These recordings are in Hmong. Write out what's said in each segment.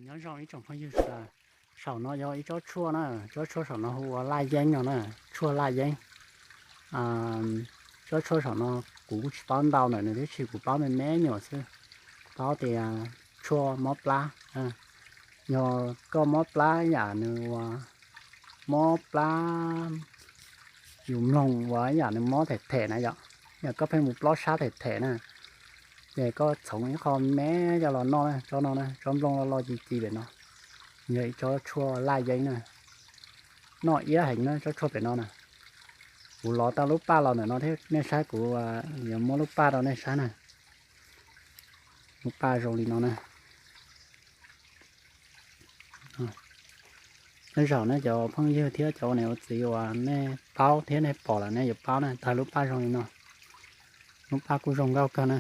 Nyob zoo ib tsoom phooj ywg sawv daws, saum no yog ib tsob tshuaj na, tsob tshuaj saum no hu ua laj yeeb no na, tshuaj laj yeeb. Tsob tshuaj saum no kuv kuj tsis paub ntau ntawm nws, tab sis kuv paub me me nyuam xwb. Kuv paub tias tshuaj mob plab, yog koj mob plab yam nws ua mob plab yus mloog ua yam nws mob them them na yom, yam koj pheej mus plob sab them them na, ces koj txhoov ib qho me coj los noj na, tsob no na, tsob nplooj loj loj ci ci pem no, yog ib tsob tshuaj laj yeeb na. Noj iab heev na tsob tshuaj pem no na. Kuv lov tau lub paj los ntawm no thiab, nej saib kuv yuav muab lub paj rau nej saib na. Lub paj zoo li no na. Tej zaum nej cov phooj ywg thiab cov ua niam ua txiv uas nej paub thiab nej pom lawm nej yuav paub na, tag lub paj zoo li no. Lub paj kuj zoo nkauj kawg na.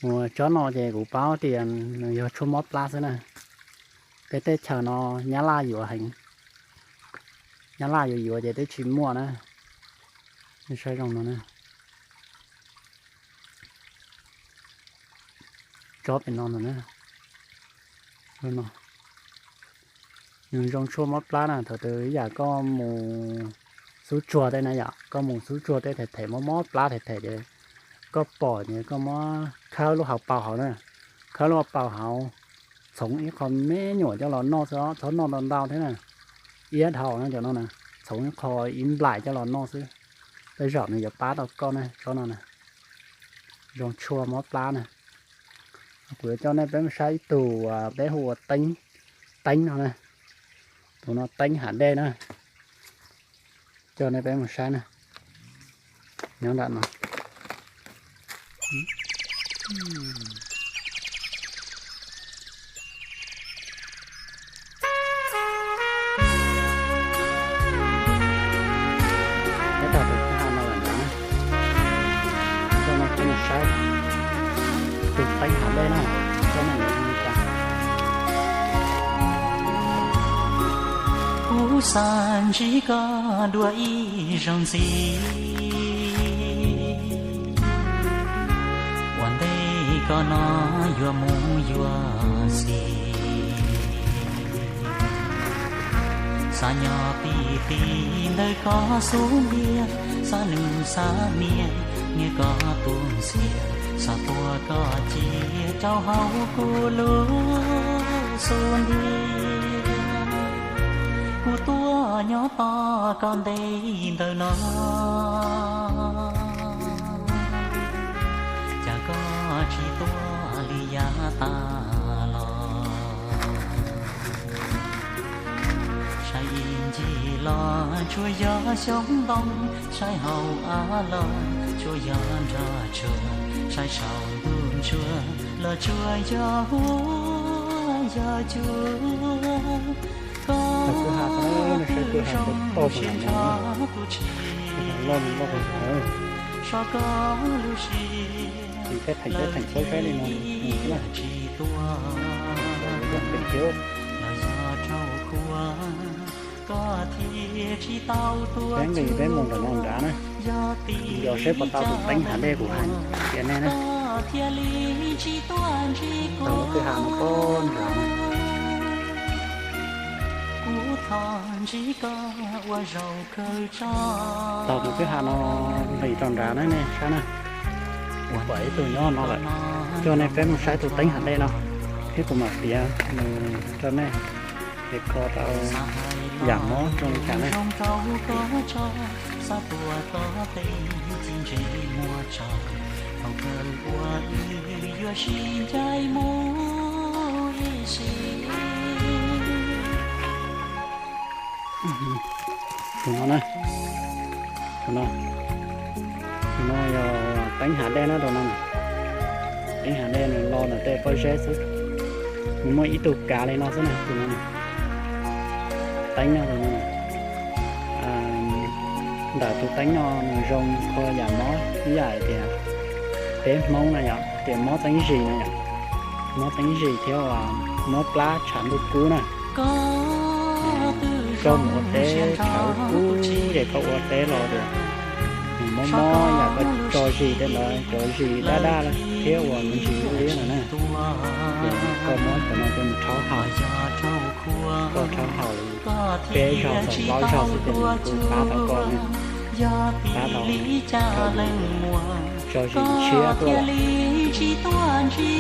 Ua tsob no ces kuv paub tias nws yog tshuaj mob plab xwb na. Peb teb chaws no Nyab Laj yuav heev, Nyab Laj yuav yuav ces twb tsis muaj na. Nej saib zoo no na. Tsob pem no no na. Nws zoo tshuaj mob plab na, thaum twg ib yam koj mus xub tsuag tej na yom, koj mus xub tsuag tej them them mob mob plab them them ces koj pom ces koj muab khawb lub hauv paus hauv na, khawb lub hauv paus hauv, txhoov ib qho me nyuam coj los noj xwb, txhob noj ntau ntau thiab na. Iab dhau na cov no na, txhoov ib qho ib nplaim coj los noj xwb. Tej zaum nws yuav pab tau koj na, tsob no na. Zoo tshuaj mob plab na. Kuv yuav coj nej peb mus saib ib tug peb hu ua teeb, teeb no na. Tus no teeb hav dej na. Coj nej peb mus saib na. Nyob nram no. Peb tau tus kwj ha no lawm nrad na. Coj nej peb mus saib tus teeb hav dej na, coj nej mus li cas. Kuv xav ntsib koj dua ib zaug ntxiv, ua ntej koj no yuav mus yuav xis. Xav nyob pib ti ntawm koj xub ntiag, xav neej xav niam, niam koj tus ntxhias, xav tuav koj cia rau hauv kuv lub xub ntiag. Kuv tuaj nyob tos koj ntev ntawm no, cas koj tsis tuaj li yav tas los. Saib ib ncig los tsuas yog xyoob ntoo, saib hauv av los tsuas yog nroj tsuag, saib saum ntuj ntsuab los tsuas yog huab yog cua. Koj kwj ha, saib kwj ha tau zoo sib nrho kuv tsis loj loj so koj lub siab. Ces peb theem peb theem txhob saib li no xwb na. Los yog rau khuav koj thiaj tsis tau tuaj. Peb nqis peb mus ntawm no nrad na. Yog tim yos seb puas tau tus teeb hav dej kuv hais tias nej na. Koj thiaj li tsis tuaj ntsib kuv. Tau lub kwj ha no pob nrad na. Kuv thov ntsib koj ua zaum kawg tso. Tau tus kwj ha no nqis rau nrad na nej saib na. Pom ib tug nyob no lawm. Coj nej peb mus saib tus teeb hav dej no thiab kuv mam piav nws rau nej. Ces kho tau yam mob zoo li cas na. Xav tuaj koj tej txiv ntse muag tso, thaum kawg ua wb yuav sib ncaim mus ib sim. Tus no na, tus no, tus no yog teeb hav dej na tus no. Teeb hav dej nws lo ntawm tej pob zeb xwb. Nws muaj ib tug kav li no xwb na tus no. Teeb no tus no. Ntawm tus teeb no nws zoo kho yam mob ib yam hais tias peb Hmoob na yom, tias mob teeb zis na yom, mob teeb zis thiab uas mob plab tshav ntuj kub na. Koj mus ua teb tshav kub ces koj ua teb los tias nws mob mob yam koj tso zis tej ntawd, cov zis daj daj thiab uas me ntsis liab liab no na. Ces koj muab cov no coj mus rhaub haus, koj rhaub haus peb zaug txog plaub zaug xwb ces nws kuj pab tau koj, pab tau, tso zis ntshiab tuaj lawm.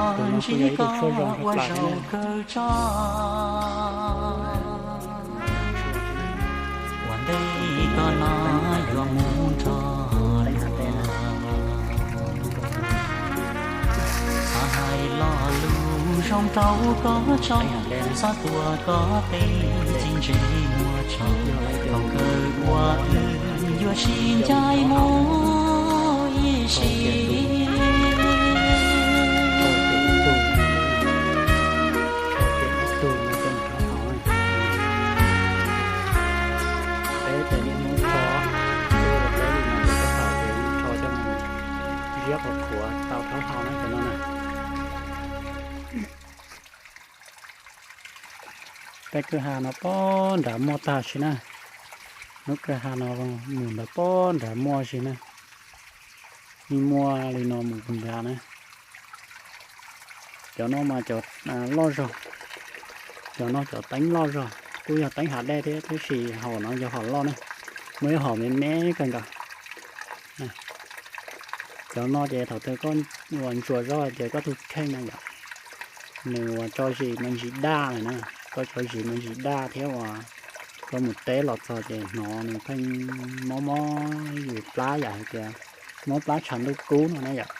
Tus no kuj yog ib tug tshuaj zoo tshaj plaws thiab na. Ua ntej koj no yuav mus nrog luag, hais lo lus zoo rau koj tso, xav tuaj koj tej txiv ntsej muag tso, thaum kawg uas wb yuav sib ncaim mus ib sim. Peb tes niaj hnub rho, peb li no ces peb thaum ces rho coj mus ziab qhuav qhuav tau rhaub haus na cov no na. Tej kwj ha no pob nrad muaj tag si na. Lub kwj ha no mus ntawd pob nrad muaj si na. Yeej muaj li no mus puag nrad na. Cov no mas cov loj zog, cov no cov teeb loj zog, kuj yog teeb hav dej thiab tab sis hom no yog hom loj na, muaj ib hom me me kawg nkaus. Cov no ces thaum twg koj uas ntsuas zog ces koj tus kheej no yom, nws uas tso zis me ntsis daj lawm na, koj tso zis me ntsis daj thiab uas koj mus teb los txog ces hnov nws pheej mob mob yus plab yam hais tias mob plab tshav ntuj kub no na yom.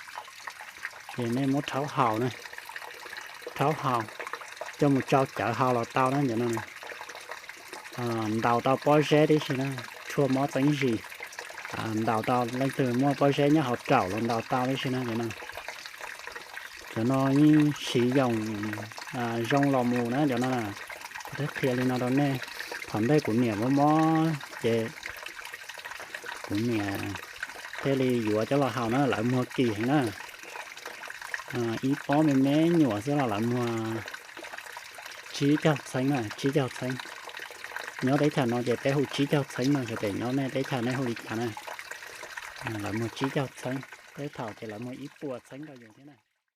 Ces nej muab rhaub haus na, rhaub haus, coj mus tsau cawv haus los tau na cov no. Ntaus tau pob zeb tib si na, tshuaj mob txeeb zis, ntaus tau leej twg muaj pob zeb nyob hauv raum los ntaus tau tib si na cov no. Cov no yeej siv yoos zoo los mus na cov no na. Kuv twb qhia li no rau nej, thaum ntej kuv niam mob mob ces kuv niam thiaj li yuav coj los haus na, lawv muag kim heev na. Ib pob me me nyuam xwb los lawv muag tsib caug txheeb na, tsib caug txheeb. Nyob teb chaws no ces peb hu tsib caug txheeb no, xyov tias nyob nej teb chaws nej hu li cas na. Lawv muag tsib caug txheeb, tej thaum ces lawv muag ib puas txheeb rau yus thiab na.